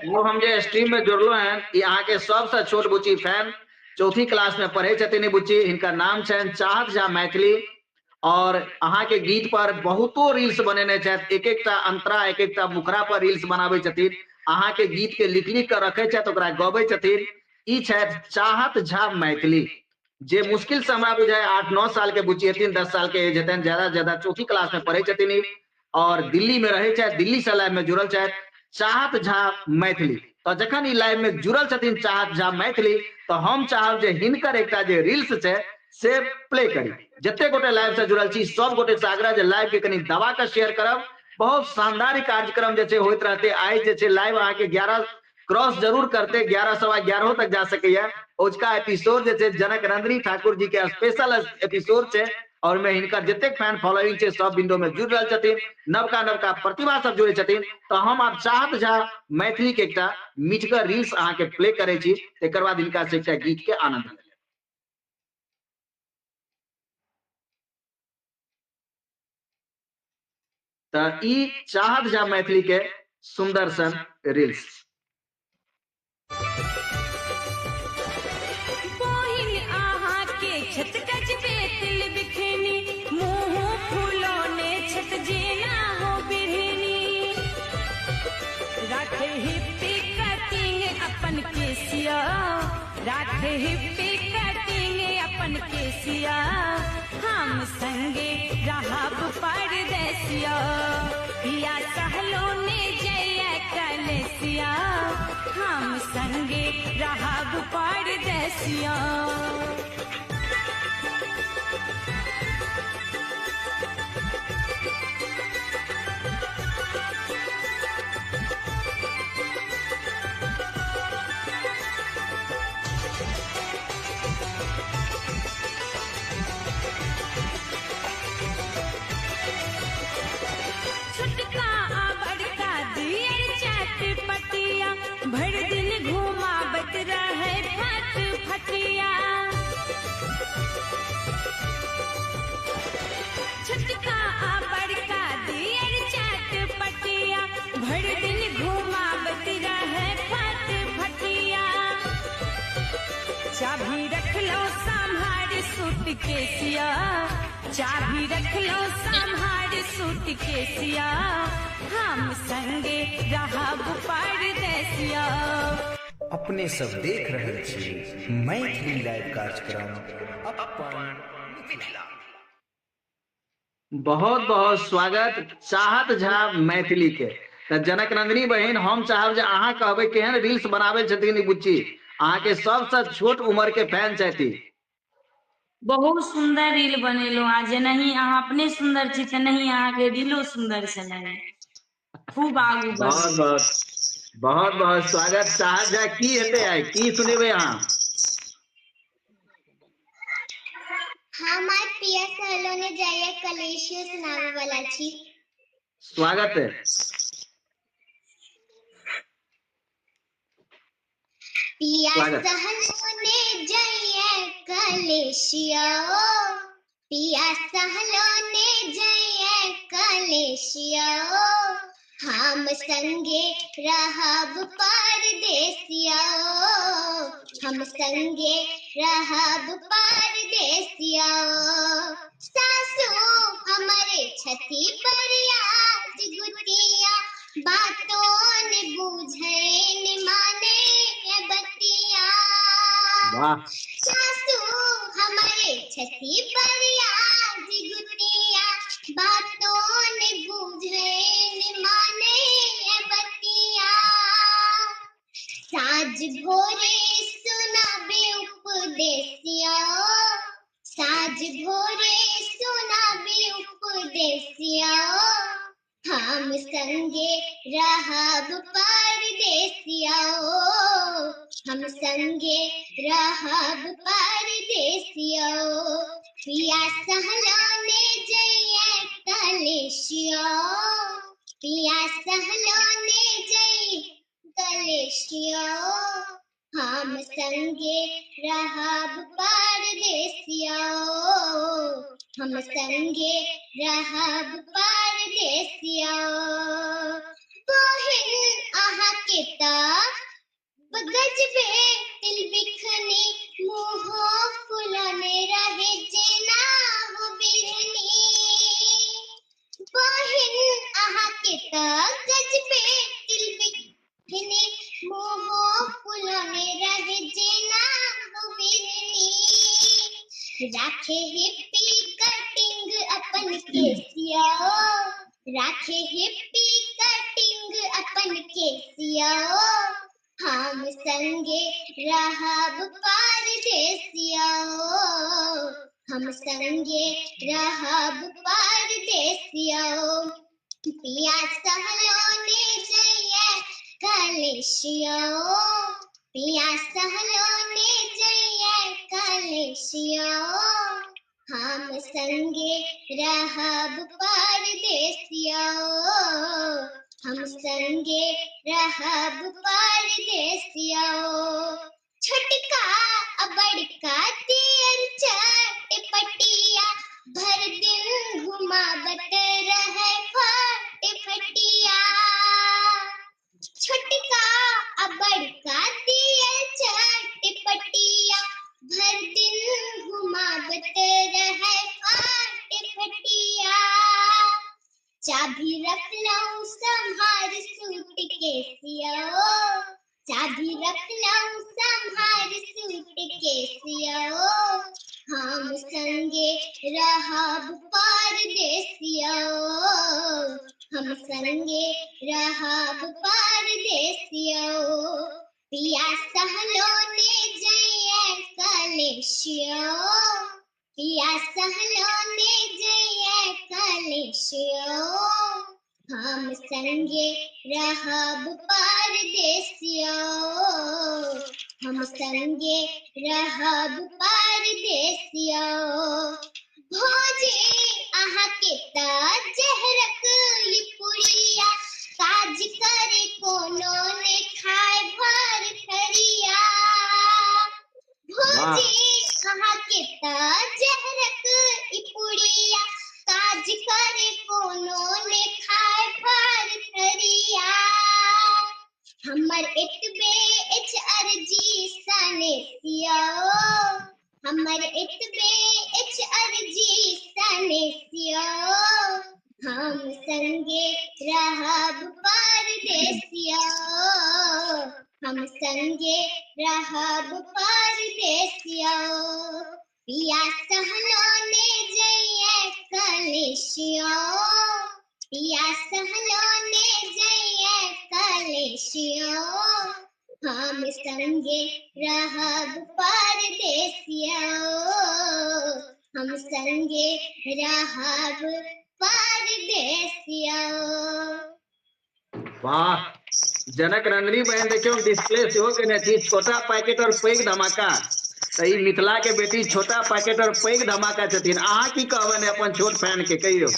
वो हम जे स्ट्रीम में जुड़लो हैं, ई अहाँके सबसँ छोट बुच्ची फैन, चौथी क्लास में पढ़े छथिन ई बुच्ची, हिनकर नाम छनि चाहत झा मैथिली। और अहाँके गीत पर बहुतो रील्स बनेने छथि, एक एकटा अंतरा एक एकटा मुखड़ा पर रील्स बनाबै छथिन, अहाँके गीत के लिख लिख के रखे छथि, ओकरा गबै छथिन। ई छथि चाहत झा मैथिली, जे मुश्किल से हमरा बुझाय 8-9 साल के बुच्ची हेथिन, 10 साल के एज हेतनि, ज्यादा से ज्यादा चौथी क्लास में पढ़े छथिन ई, और दिल्ली में रहै छथि, दिल्ली से लाइव में जुड़ल छथि चाहत झा मैथिली। तो जखन ई लाइव में जुड़ल छथिन चाहत झा मैथिली, तो हम चाहब जे हिनकर एकटा जे रील्स छै से प्ले करी। जते गोटे लाइव से जुड़ल छी सब गोटे से आग्रह जे लाइव के कनी दबा के शेयर करब। बहुत शानदार कार्यक्रम जे छै होइत रहते। आइ जे छै लाइव अहाँके 11 क्रॉस जरूर करते, 11 11:15 तक जा सकैया। ओजका एपिसोड जे छै जनक नंदिनी ठाकुर जी के स्पेशल एपिसोड छै, और में हिनकर जतेक फैन फॉलोइंग छै सब विंडो में जुड़ रहल छथिन, नवका नवका प्रतिभा सब जुड़े छथिन। तो हम आब चाहत झा मैथिली के एकटा मिठगर रील्स अहाँके प्ले करै छी, तकर बाद हिनका से एकटा गीत के आनंद लेब। त ई चाहत झा मैथिली के सुंदर सन रील्स। बहिन अहाँ के छत गजबे तिल बिखनी, मुँह फुलौने छत जेना हो बिढ़नी। राखे हिप्पी कटिंग अपन केसिया, राखे हिप्पी कटिंग अपन केसिया, हम संगे रहब परदेसिया। पिया सहलो ने जय कलेसिया, हम संगे रहब परदेसिया। छोटका आ बड़का दियर चाट पटिया, भर दिन घुमाबत रहे फट फटिया। छोटका आ बड़का दियर चाट पटिया, भर दिन घुमाबत रहे फट फटिया। चाभी रख लो संभार सूट केसिया, चाभी रख लो संभार सूट केसिया, हम संगे रहब परदेसिया। अपने सब देख रहल छी मैथिली लाइव कार्यक्रम अपन मिथिला। बहुत बहुत स्वागत चाहत झा मैथिली के। त जनक नंदिनी बहिन, हम चाहब जे अहाँ कहबै केहन रील्स बनाबै छथिन ई बुच्ची, अहाँ के सबसे छोट उम्र के फैन छथि। बहुत सुंदर रील बनेलहुँ, आ जेनाही अहाँ अपने सुंदर छी तेनाही अहाँ के रीलो सुंदर छलै। खूब आगू बढ़ू। बहुत बहुत बहुत बहुत स्वागत चाहत झा। की हेतै आइ, की सुनेबै अहाँ? हम आइ पिया सहलोने जाइए कलेशियो सुनाबै वाला छी। स्वागत है। पिया स्वागत। सहलोने जाइए कलेशियो, पिया सहलोने जाइए कलेशियो, हम संगे रहब परदेसिया, हम संगे रहब परदेसिया। सासू हमारे छथि बरियात गुतिया, बातों ने बूझे ने माने बतिया। वाह। सासू हमारे छथि बरियात गुतिया, बातों ने बूझे ने माने बतिया। साँझ भोरे सुनाबे उपदेसिया, साँझ भोरे सुनाबे उपदेसिया, हम संगे रहब परदेसिया, हम संगे रहब परदेसिया। पिया सहलोने जइए कलेशिया, पिया सहलोने जइए कलेशिया, हम संगे रहब परदेसिया, हम संगे रहब परदेसिया। बहिन अहाँ के के त गजबे तिल बिखनी मुहो फुलने रहे जेना हो बिरहनी। बहिन अहाँ के त गजबे तिल बिखनी मुहो फुलने रहे जेना हो बिरहनी। राखे हिप्पी कटिंग अपन केसिया, राखे हिप्पी कटिंग अपन केसिया, हम संगे रहब परदेसिया, हम संगे रहब परदेसिया। पिया सहलोने जइया कलेशिया, पिया सहलोने जइया कलेशिया, हम संगे रहब परदेसिया, हम संगे रहब परदेसिया। छोटका बड़का दियर चटपटिया, भर दिन घुमावत रहे फट फटिया। छोटका बड़का दियर चटपटिया, भर दिन घुमावत रहे फट फटिया। चाभी रखलौं सम्हार सूट केसिया, चाभी रखलौं सम्हार सूट केसिया, हम संगे रहब परदेसिया, हम संगे रहब परदेसिया। पिया सहलोने जइया कलेशिया, पिया सहलोने जइया कलेशिया, हम संगे रहब परदेसिया, हम संगे रहब परदेसिया। भोजे अहाँ के त जहरक ई पुड़िया, काज करे कोनो ने खाए भर थरिया। भोजे अहाँ के त जहरक ई पुड़िया, काज करे कोनो ने खाए भर थरिया। हमर एतबे एछ अर्जी सनेसिया, हमर एतबे एछ अर्जी सनेसिया, हम संगे रहब परदेसिया, हम संगे रहब परदेसिया। पिया सहलोने जइया कलेशिया, पिया सहलोने जइया कलेशिया, हम संगे रहब परदेसिया, हम संगे रहब परदेसिया। वाह जनक रंगनी बहन, देखियो डिस्प्ले सेहो केने छी, छोटा पैकेट और पैघ धमाका। त ई मिथिला के बेटी छोटा पैकेट और पैघ धमाका छथिन। अहाँ की कहबनि अपन छोट फैन के, कहियो।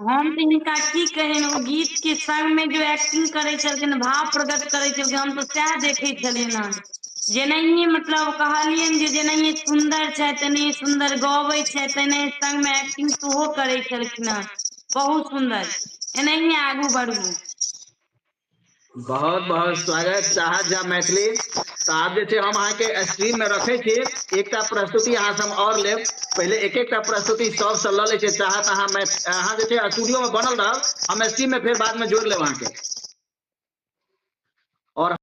हम तऽ हिनका की कहियनि, ओ गीत के संग में जो एक्टिंग करै छलखिन, भाव प्रकट करै छलखिन, हम तऽ सएह देखै छलियनि हन। जेनाहिये मतलब कहलियनि जे जेनाहिये सुन्दर छथि तेनाहिये सुन्दर गबै छथि, तेनाहिये संग में एक्टिंग सेहो करै छलखिन हन। बहुत सुन्दर, एनाहिये आगू बढ़ू। बहुत बहुत स्वागत चाहत झा मैथिली। तऽ आब जे छै हम अहाँके स्ट्रीम में रखै छी, एकटा प्रस्तुति अहाँ से हम और लेब। पहिले एक एकटा प्रस्तुति सबसँ लऽ लै छै। चाहत अहाँ अहाँ जे छै स्टूडियो में बनल रहब, हम स्ट्रीम में फेर बाद में जोड़ि लेब अहाँके। और